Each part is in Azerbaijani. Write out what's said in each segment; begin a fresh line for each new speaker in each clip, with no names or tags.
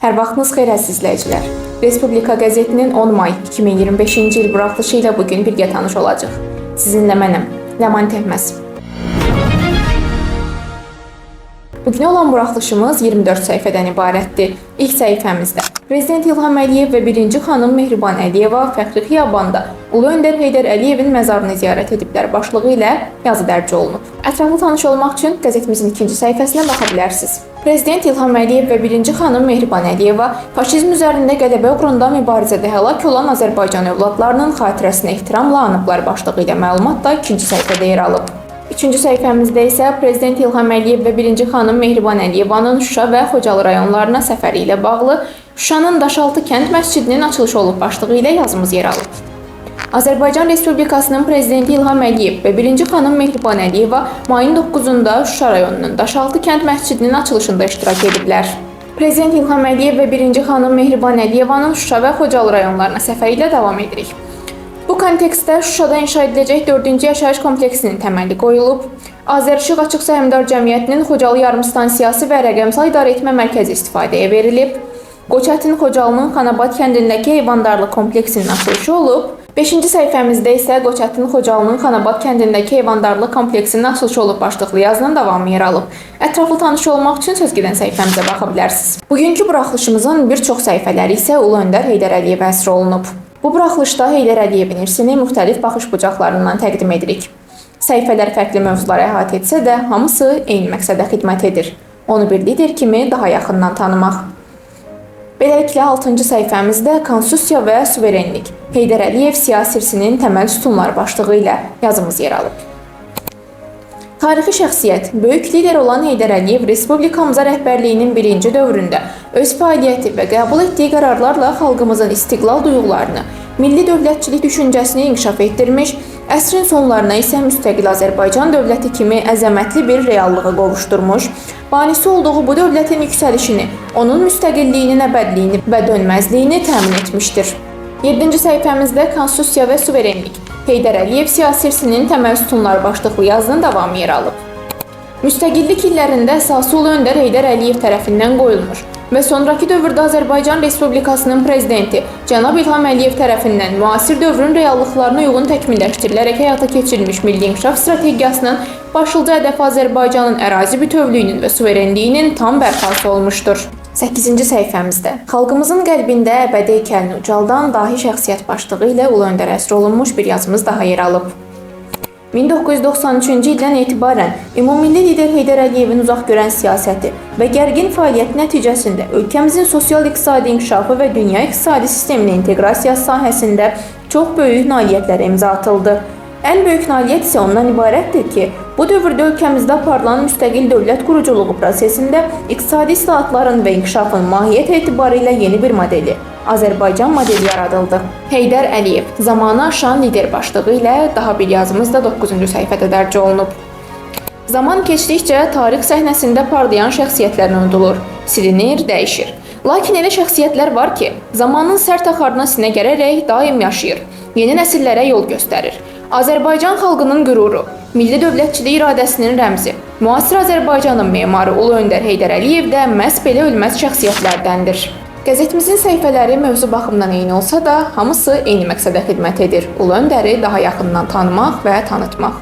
Hər vaxtınız xeyir əziz izləyicilər. Respublika qəzetinin 10 may 2025-ci il buraxılışı ilə bu gün birgə tanış olacağıq. Sizinlə mənəm, Ləman Təhməz. Bugün olan buraxılışımız 24 səhifədən ibarətdir. İlk səhifəmizdə Prezident İlham Əliyev və birinci xanım Mehriban Əliyeva Fəxri Xiyabanda Ulu Öndər Heydər Əliyevin məzarını ziyarət ediblər başlığı ilə yazı dərc olunub. Ətraflı tanış olmaq üçün qəzetimizin ikinci səhifəsinə baxa bilərsiniz. Prezident İlham Əliyev və birinci xanım Mehriban Əliyeva faşizm üzərində qələbə uğrunda mübarizədə həlak olan Azərbaycan övladlarının xatirəsinə ehtiramla anıblar başlığı ilə məlumat da ikinci səhifədə yer alıb. Üçüncü səhifəmizdə isə Prezident İlham Əliyev və birinci xanım Mehriban Əliyevanın Şuşa və Xocalı rayonlarına səfəri ilə bağlı Şuşanın Daşaltı kənd məscidinin açılışı olub başlığı ilə yazımız yer alıb. Azərbaycan Respublikasının Prezidenti İlham Əliyev və birinci xanım Mehriban Əliyeva mayın 9-da Şuşa rayonunun Daşaltı kənd məscidinin açılışında iştirak ediblər. Prezident İlham Əliyev və birinci xanım Mehriban Əliyevanın Şuşa və Xocalı rayonlarına səfəri ilə davam edirik. Bu kontekstdə Şuşada inşa ediləcək 4-cü yaşayış kompleksinin təməli qoyulub. Azərişıq Açıq Səhmdar Cəmiyyətinin Xocalı yarımstansiyası və rəqəmsal idarəetmə mərkəzi istifadəyə verilib. Qoçətin Xocalının Xanabad kəndindəki heyvandarlıq kompleksinin açılışı olub. 5-ci səhifəmizdə isə Qoçətin Xocalının Xanabad kəndindəki heyvandarlıq kompleksinin açılışı olub başlıqlı yazının davamı yer alıb. Ətraflı tanış olmaq üçün söz gedən səhifəmizə baxa bilərsiniz. Bugünkü buraxılışımızın bir çox səhifələri isə Ulu Öndər Heydər Əliyevə həsr olunub. Bu buraxılışda Heydər Əliyevin irsini müxtəlif baxış bucaqlarından təqdim edirik. Səhifələr fərqli mövzuları əhatə etsə də, hamısı eyni məqsədə xidmət edir. Onu bir lider kimi daha yaxından tanımaq. Beləliklə 6-cı səhifəmizdə Konstitusiya və suverenlik, Heydər Əliyev siyasi irsinin təməl sütunları başlığı ilə yazımız yer alıb. Tarixi şəxsiyyət, böyük lider olan Heydər Əliyev respublikamıza rəhbərliyinin birinci dövründə öz fəaliyyəti və qəbul etdiyi qərarlarla xalqımızın istiqlal duyğularını, milli dövlətçilik düşüncəsini inkişaf etdirmiş, əsrin sonlarına isə müstəqil Azərbaycan dövləti kimi əzəmətli bir reallığa qovuşdurmuş, banisi olduğu bu dövlətin yüksəlişini, onun müstəqilliyinin əbədliyini və dönməzliyini təmin etmişdir. 7-ci səhifəmizdə Konstitusiya və suverenlik, Heydər Əliyev siyasi irsinin təməl sütunları başlıqlı yazının davamı yer alıb. Müstəqillik illərində əsası Ulu Öndər Heydər Əliyev tərəfindən qoyulmuş və sonrakı dövrdə Azərbaycan Respublikasının prezidenti cənab İlham Əliyev tərəfindən müasir dövrün reallıqlarına uyğun təkmilləşdirilərək həyata keçirilmiş Milli İnkişaf Strategiyasının başlıca hədəfi Azərbaycanın ərazi bütövlüyünün və suverenliyinin tam bərpası olmuşdur. 8-ci səhifəmizdə xalqımızın qəlbində əbədi heykəlini ucaldan dahi şəxsiyyət başlığı ilə Ulu Öndərə həsr olunmuş bir yazımız daha yer alıb. 1993-cü ildən etibarən ümummilli lider Heydər Əliyevin uzaq görən siyasəti və gərgin fəaliyyəti nəticəsində ölkəmizin sosial-iqtisadi inkişafı və dünya iqtisadi sisteminə inteqrasiyası sahəsində çox böyük nailiyyətlərə imza atıldı. Ən böyük nailiyyət isə ondan ibarətdir ki, bu dövrdə ölkəmizdə aparılan müstəqil dövlət quruculuğu prosesində iqtisadi islahatların və inkişafın mahiyyət etibarı ilə yeni bir modeli, Azərbaycan modeli yaradıldı. Heydər Əliyev, zamanı aşan lider başlığı ilə daha bir yazımız da 9-cu səhifədə dərc olunub. Zaman keçdikcə tarix səhnəsində parlayan şəxsiyyətlər unudulur, silinir, dəyişir. Lakin elə şəxsiyyətlər var ki, zamanın sərt axarına sinə gərərək daim yaşayır, yeni nəsillərə yol göstərir. Azərbaycan xalqının qüruru, milli dövlətçilik iradəsinin rəmzi, müasir Azərbaycanın memarı Ulu Öndər Heydər Əliyev də məhz belə ölməz şəxsiyyətlərdəndir. Qəzetimizin səhifələri mövzu baxımından eyni olsa da, hamısı eyni məqsədə xidmət edir. Ulu Öndəri daha yaxından tanımaq və tanıtmaq.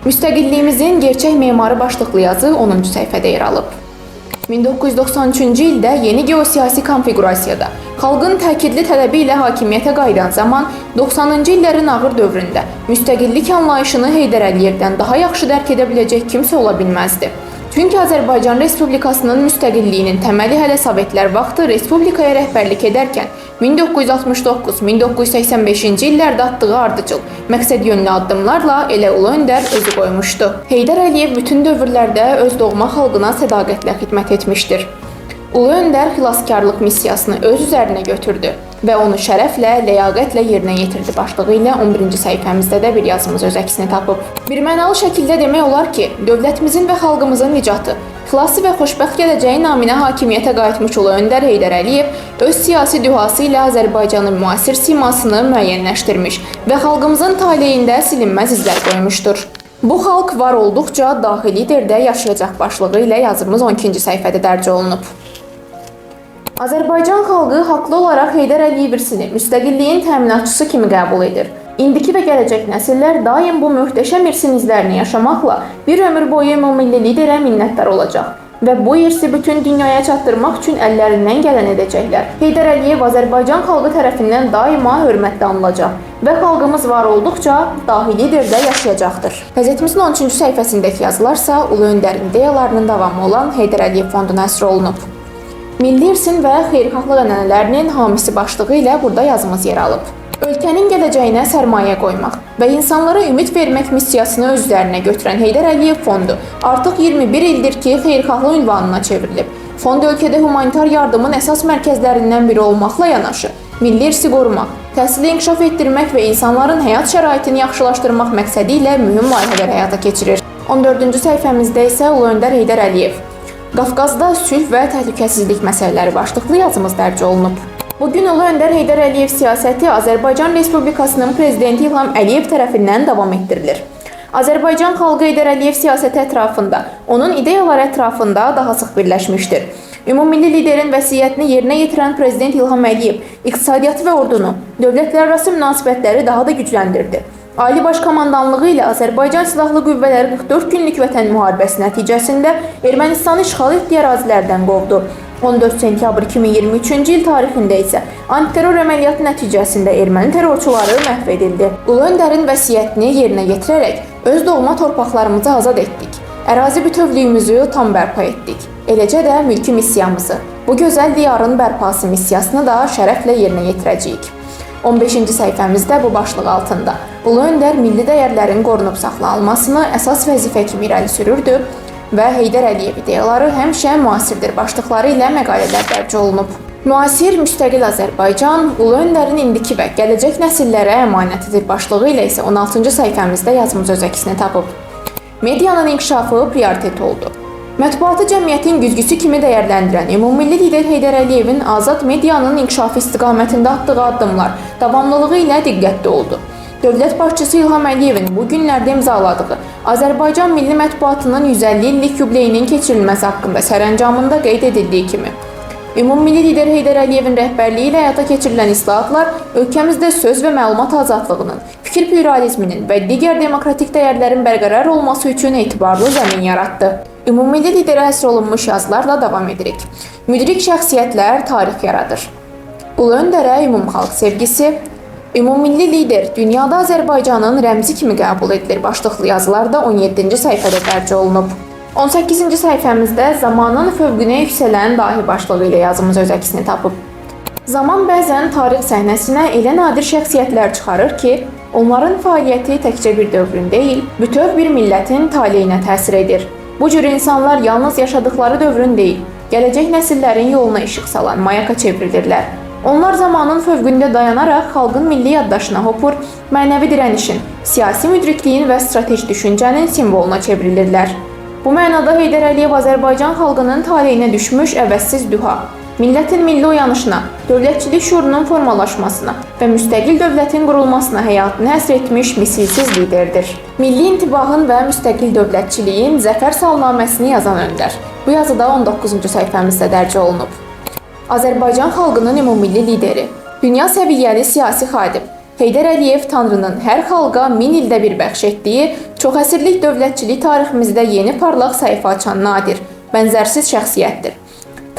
Müstəqilliyimizin gerçək memarı başlıqlı yazı 10-cu səhifədə yer alıb. 1993-cü ildə yeni geosiyasi konfiqurasiyada xalqın təkidli tələbi ilə hakimiyyətə qayıdan zaman 90-cı illərin ağır dövründə müstəqillik anlayışını Heydər Əliyevdən daha yaxşı dərk edə biləcək kimsə ola bilməzdi. Çünki Azərbaycan Respublikasının müstəqilliyinin təməli hələ Sovetlər vaxtı respublikaya rəhbərlik edərkən 1969-1985-ci illərdə atdığı ardıcıl, məqsədyönlü addımlarla elə Ulu Öndər özü qoymuşdu. Heydər Əliyev bütün dövrlərdə öz doğma xalqına sədaqətlə xidmət etmişdir. Ulu Öndər xilaskarlıq missiyasını öz üzərinə götürdü və onu şərəflə, ləyaqətlə yerinə yetirdi başlığı ilə 11-ci səhifəmizdə də bir yazımız öz əksini tapıb. Birmənalı şəkildə demək olar ki, dövlətimizin və xalqımızın nicatı, xilası və xoşbəxt gələcəyi naminə hakimiyyətə qayıtmış Ulu Öndər Heydər Əliyev öz siyasi dühası ilə Azərbaycanın müasir simasını müəyyənləşdirmiş və xalqımızın taleyində silinməz izlər qoymuşdur. Bu xalq var olduqca dahi liderdə yaşayacaq başlığı ilə yazımız 12-ci səhifədə dərc olunub. Azərbaycan xalqı haqlı olaraq Heydər Əliyev irsini müstəqilliyin təminatçısı kimi qəbul edir. İndiki və gələcək nəsillər daim bu möhtəşəm irsin izlərini yaşamaqla bir ömür boyu ümummilli liderə minnətdar olacaq və bu irsi bütün dünyaya çatdırmaq üçün əllərindən gələn edəcəklər. Heydər Əliyev Azərbaycan xalqı tərəfindən daima hörmətlə anılacaq və xalqımız var olduqca dahi lider də yaşayacaqdır. Qəzetimizin 13-cü səhifəsindəki yazılarsa Ulu Öndərin ideyalarının davamı olan Heydər Əliyev fonduna həsr olunub. Milli irsin və xeyirxahlıq ənənələrinin hamisi başlığı ilə burada yazımız yer alıb. Ölkənin gələcəyinə sərmayə qoymaq və insanlara ümid vermək missiyasını öz üzərinə götürən Heydər Əliyev Fondu artıq 21 ildir ki, xeyirxahlıq ünvanına çevrilib. Fond ölkədə humanitar yardımın əsas mərkəzlərindən biri olmaqla yanaşı, milli irsi qorumaq, təhsili inkişaf etdirmək və insanların həyat şəraitini yaxşılaşdırmaq məqsədi ilə mühüm layihələr həyata keçirir. 14-cü səhifəmizdə isə Ulu Öndər Heydər Əliyev Qafqazda sülh və təhlükəsizlik məsələləri başlıqlı yazımız dərc olunub. Bugün Ulu Öndər Heydər Əliyev siyasəti Azərbaycan Respublikasının prezidenti İlham Əliyev tərəfindən davam etdirilir. Azərbaycan xalqı Heydər Əliyev siyasəti ətrafında, onun ideyaları ətrafında daha sıx birləşmişdir. Ümummilli liderin vəsiyyətini yerinə yetirən prezident İlham Əliyev iqtisadiyyatı və ordunu, dövlətlərarası münasibətləri daha da gücləndirdi. Ali Baş Komandanlığı ilə Azərbaycan Silahlı Qüvvələri 44 günlük vətən müharibəsi nəticəsində Ermənistanı işğal etdiyi ərazilərdən qovdu. 14 sentyabr 2023-cü il tarixində isə antiterror əməliyyatı nəticəsində erməni terrorçuları məhv edildi. Ulu Öndərin vəsiyyətini yerinə yetirərək öz doğma torpaqlarımızı azad etdik. Ərazi bütövlüyümüzü tam bərpa etdik. Eləcə də mülki missiyamızı, bu gözəl diyarın bərpası missiyasını da şərəflə yerinə yetirəcəyik. 15-ci səhifəmizdə bu başlıq altında Ulu Öndər milli dəyərlərin qorunub saxlanılmasını əsas vəzifə kimi irəli sürürdü və Heydər Əliyev ideyaları həmişə müasirdir başlıqları ilə məqalələr dərc olunub. Müasir müstəqil Azərbaycan Ulu Öndərin indiki və gələcək nəsillərə əmanətidir başlığı ilə isə 16-cı səhifəmizdə yazımız öz əksini tapıb. Medianın inkişafı prioritet oldu. Mətbuatı cəmiyyətin güzgüsü kimi dəyərləndirən ümummilli lider Heydər Əliyevin azad medianın inkişafı istiqamətində atdığı addımlar davamlılığı ilə diqqətli oldu. Dövlət başçısı İlham Əliyevin bu günlərdə imzaladığı Azərbaycan milli mətbuatının 150 illik yubileyinin keçirilməsi haqqında sərəncamında qeyd edildiyi kimi, ümummilli lider Heydər Əliyevin rəhbərliyi ilə həyata keçirilən islahatlar ölkəmizdə söz və məlumat azadlığının, fikir pluralizminin və digər demokratik dəyərlərin bərqərar olması üçün etibarlı zəmin yaratdı. Ümummilli liderə həsr olunmuş yazılarla davam edirik. Müdrik şəxsiyyətlər tarix yaradır. Ulu Öndərə ümumxalq sevgisi, ümummilli lider dünyada Azərbaycanın rəmzi kimi qəbul edilir başlıqlı yazılar da 17-ci səhifədə dərc olunub. 18-ci səhifəmizdə zamanın fövqünə yüksələn dahi başlığı ilə yazımız öz əksini tapıb. Zaman bəzən tarix səhnəsinə elə nadir şəxsiyyətlər çıxarır ki, onların fəaliyyəti təkcə bir dövrün deyil, bütöv bir millətin taleyinə təsir edir. Bu cür insanlar yalnız yaşadıkları dövrün deyil, gələcək nəsillərin yoluna işıq salan mayaka çevrilirlər. Onlar zamanın fövqündə dayanaraq xalqın milli yaddaşına hopur, mənəvi dirənişin, siyasi müdrikliyin və strateji düşüncənin simvoluna çevrilirlər. Bu mənada Heydər Əliyev Azərbaycan xalqının taleyinə düşmüş əvəzsiz düha, millətin milli oyanışına, dövlətçilik şüurunun formalaşmasına və müstəqil dövlətin qurulmasına həyatını həsr etmiş misilsiz liderdir. Milli intibahın və müstəqil dövlətçiliyin zəfər salnaməsini yazan öndər. Bu yazıda 19-cu səhifəmizdə dərc olunub. Azərbaycan xalqının ümummilli lideri, dünya səviyyəli siyasi xadim Heydər Əliyev Tanrının hər xalqa 1000 ildə bir bəxş etdiyi, çox əsrlik dövlətçilik tariximizdə yeni parlaq səhifə açan nadir, bənzərsiz şəxsiyyətdir.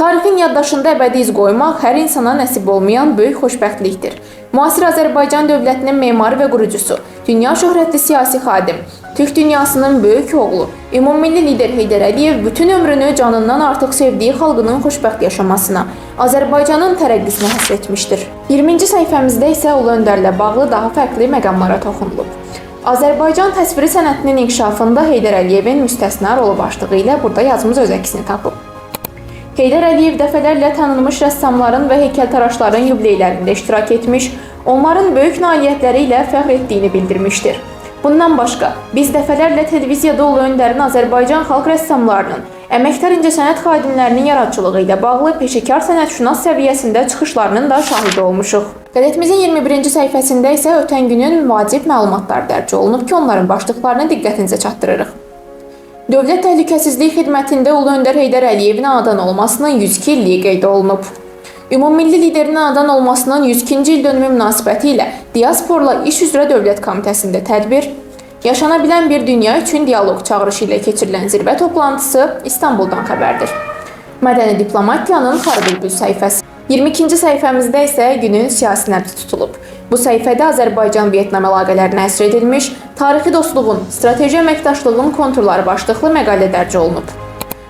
Tarixin yaddaşında əbədi iz qoymaq hər insana nəsib olmayan böyük xoşbəxtlikdir. Müasir Azərbaycan dövlətinin memarı və qurucusu, dünya şöhrətli siyasi xadim, Türk dünyasının böyük oğlu, ümummilli lider Heydər Əliyev bütün ömrünü canından artıq sevdiyi xalqının xoşbəxt yaşamasına, Azərbaycanın tərəqqisinə həsr etmişdir. 20-ci səhifəmizdə isə Ulu Öndərlə bağlı daha fərqli məqamlara toxunulub. Azərbaycan təsviri sənətinin inkişafında Heydər Əliyevin müstəsna rolu başlığı ilə burada yazımız öz əksini tapıb. Heydər Əliyev dəfələrlə tanınmış rəssamların və heykəltaraşların yubileylərində iştirak etmiş, onların böyük nailiyyətləri ilə fəxr etdiyini bildirmişdir. Bundan başqa, biz dəfələrlə televiziyada Ulu Öndərin Azərbaycan xalq rəssamlarının, əməkdar incəsənət xadimlərinin yaradıcılığı ilə bağlı peşəkar sənətşünas səviyyəsində çıxışlarının da şahidi olmuşuq. Qəzetimizin 21-ci səhifəsində isə ötən günün vacib məlumatlar dərc olunub ki, onların başlıqlarını diqqətinizə çatdırırıq. Dövlət Təhlükəsizlik Xidmətində Ulu Öndər Heydər Əliyevin anadan olmasının 102 illiyi qeyd olunub. Ümummilli liderin anadan olmasının 102-ci il dönümü münasibəti ilə Diasporla İş üzrə Dövlət Komitəsində tədbir, yaşana bilən bir dünya üçün dialoq çağırışı ilə keçirilən zirvə toplantısı İstanbuldan xəbərdir. Mədəni diplomatiyanın Xarı Bülbül səhifəsi. 22-ci səhifəmizdə isə günün siyasi nəbzi tutulub. Bu səhifədə Azərbaycan-Vyetnam əlaqələrinə həsr edilmiş tarixi dostluğun, strateji əməkdaşlığın konturları başlıqlı məqalə dərc olunub.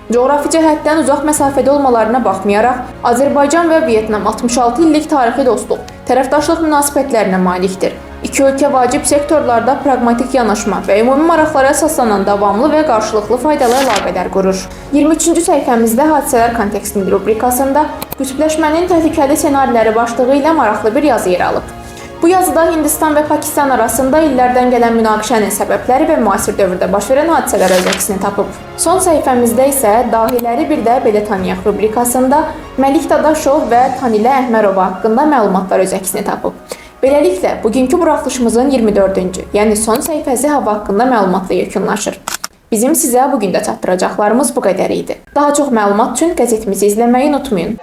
Coğrafi cəhətdən uzaq məsafədə olmalarına baxmayaraq, Azərbaycan və Vyetnam 66 illik tarixi dostluq, tərəfdaşlıq münasibətlərinə malikdir. İki ölkə vacib sektorlarda praqmatik yanaşma və ümumi maraqlara əsaslanan davamlı və qarşılıqlı faydalı əlaqələr qurur. 23-cü səhifəmizdə hadisələr kontekstində rubrikasında qütbləşmənin təhlükəli ssenariləri başlığı ilə maraqlı bir yazı yer alıb. Bu yazıda Hindistan və Pakistan arasında illərdən gələn münaqişənin səbəbləri və müasir dövrdə baş verən hadisələr öz əksini tapıb. Son səhifəmizdə isə Dahiləri bir də belə tanıyaq rubrikasında Məlik Dadaşov və Tanilə Əhmərova haqqında məlumatlar öz əksini tapıb. Beləliklə, bugünkü buraxılışımızın 24-cü, yəni son səhifəsi hava haqqında məlumatla yekunlaşır. Bizim sizə bu gün də çatdıracaqlarımız bu qədər idi. Daha çox məlumat üçün qəzetimizi izləməyi unutmayın.